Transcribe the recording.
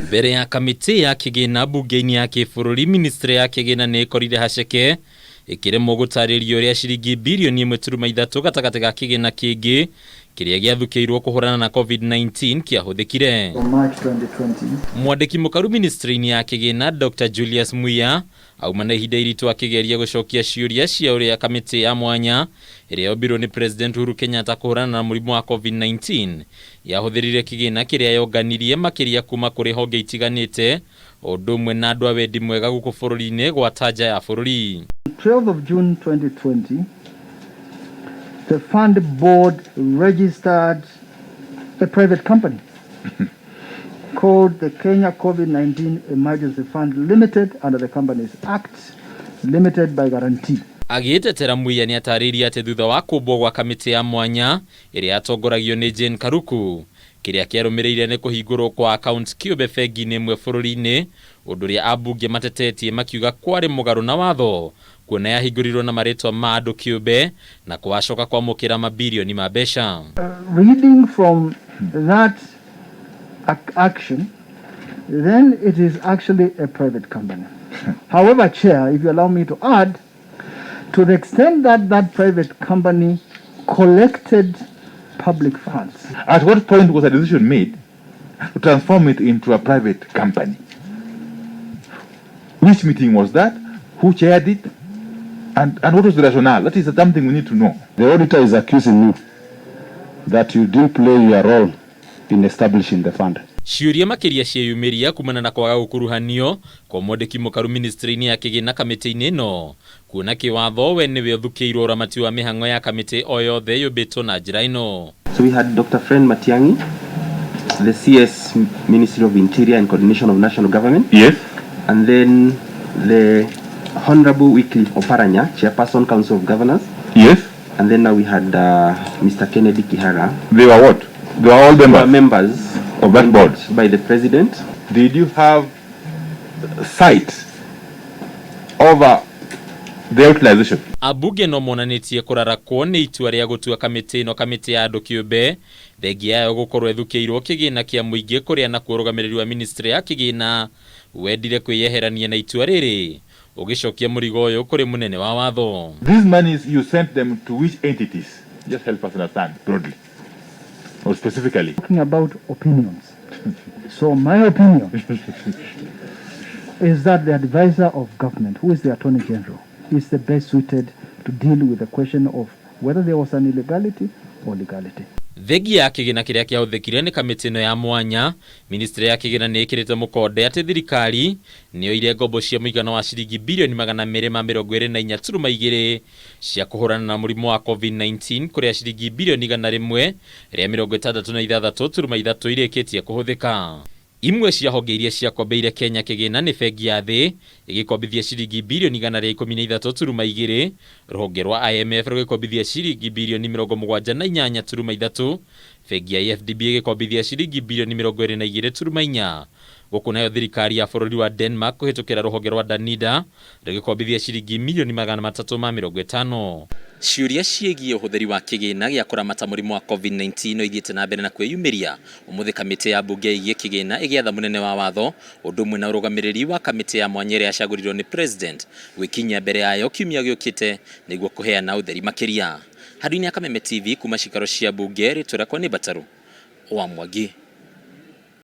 Mbere ya kamĩtĩ ya kĩgĩna mbunge-inĩ ya kĩbũrũri, ministry ya kĩgĩna nĩ ĩkorire haceke ĩkĩremwo gũtarĩria ũrĩa ciringi birioni 1.3 gatagatĩ ga kĩgĩna kĩngĩ kĩrĩa gĩathukĩirwo kũhũrana na COVID-19 kĩahũthĩkire. March 2020. Mwandĩki mũkaru ministry-inĩ ya kĩgĩna Dr Julius Muia auma na ihinda iritũ akĩgeria gũcokia ciũria cia ũrĩa kamĩtĩ ya mwanya ĩrĩa yombirwo nĩ President Uhuru Kenyatta kũhũrana na mũrimũ wa COVID-19 yahũthĩrire kĩgĩna kĩrĩa yonganirie makĩria kuma kũrĩ honge itiganĩte o ũndũ ũmwe na andũ a wendi mwega gũkũ bũrũri-inĩ gwata nja ya bũrũri. 12th of June 2020, the fund board registered a private company called the Kenya COVID-19 Emergency Fund Limited under the Companies Act, limited by guarantee. Agĩĩtetera, Muia nĩ atarĩirie atĩ thutha wa kũmbwo gwa kamĩtĩ ya mwanya ĩrĩa yatongoragio nĩ Jane Karuku, kĩrĩa kĩarũmĩrĩire nĩ kũhingũrwo kwa akaunti kĩũmbe bengi-inĩ ĩmwe bũrũri-inĩ, ũndũ ũrĩa ambunge matetetie makiuga kwarĩ mũgarũ na watho kuona yahingũrirwo na marĩtwa ma andũ kĩũmbe na kwacoka kwamũkĩra mabirioni ma mbeca. Reading from that action, then it is actually a private company. However, Chair, if you allow me to add, to the extent that that private company collected public funds. At what point was a decision made to transform it into a private company? Which meeting was that? Who chaired it? And what was the rationale? That is something we need to know. The auditor is accusing you that you didn't play your role in establishing the fund. Ciũria makĩria ciĩyumĩria kumana na kwaga gũkuruhanio kwa mwandĩki mũkaru ministry-inĩ ya kĩgĩna kamĩtĩ-inĩ ĩno, kuona kĩwatho we nĩwe ũthukĩirwo ũramati wa mĩhang'o ya kamĩtĩ o yothe yũmbĩtwo na njĩra ĩno. So we had Dr. Fred Matiang'i, the CS Ministry of Interior and Coordination of National Government. And then the Honorable Wycliffe Oparanya, Chairperson, Council of Governors. And then now we had Mr. Kennedy Kihara. They were what? They were all Who are members members of that board. By the President. Did you have sight over the utilization? Ambunge no monanĩtie kũrarakwo nĩ itua rĩa gũtua kamĩtĩ ĩno kamĩtĩ ya andũ kĩũmbe, thengia yayo gũkorwo ĩthukĩirwo kĩgĩna kĩa mũingĩ, kũrĩa nakuo ũrũgamĩrĩri wa ministry ya kĩgĩna wendire kwĩyeherania na itua rĩrĩ ũgĩcokia mũrigo ũyũ kũrĩ mũnene wa watho. These monies, you sent them to which entities? Just help us understand broadly or specifically. Talking about opinions. So my opinion is that the advisor of government, who is the Attorney General, is the best suited to deal with the question of whether there was an illegality or legality. Thengia ya kĩgĩna kĩrĩa kĩahũthĩkire nĩ kamĩtĩ ĩno ya mwanya, ministry ya kĩgĩna nĩ ĩkĩrĩte mũkonde atĩ thirikari nĩyoire ngombo cia mũigana wa ciringi birioni 224.2 cia kũhũrana na mũrimũ wa COVID-19, kũrĩa ciringi birioni 166.3 irĩkĩtie kũhũthĩka. Imwe cia honge iria ciakombeire Kenya kĩgĩna nĩ Bengi ya Thĩ ĩgĩkombithia ciringi birioni 113.2, rũhonge rwa IMF rũgĩkombithia ciringi birioni 78.3, bengi ya AfDB ĩgĩkombithia ciringi birioni 22.4. Gũkũ nayo thirikari ya bũrũri wa Denmark kũhĩtũkĩra rũhonge rwa Danida rũgĩkombithia ciringi mirioni 350. Ciũria ciĩgiĩ ũhũthĩri wa kĩgĩna gĩa kũramata mũrimũ wa COVID-19 no ithiĩte na mbere na kwĩyumĩria ũmũthĩ, kamĩtĩ ya mbunge ĩgiĩ kĩgĩna ĩgĩatha mũnene wa watho ũndũ ũmwe na ũrũgamĩrĩri wa kamĩtĩ ya mwanya ĩrĩa yacagũrirwo nĩ President gwĩkinyia mbere yayo kiumia gĩũkĩte nĩguo kũheana ũtheri makĩria. Handũ-inĩ ya Kameme TV kuma cikaro cia mbunge, rĩtwa rĩakwa nĩ Mbataru wa Mwangi.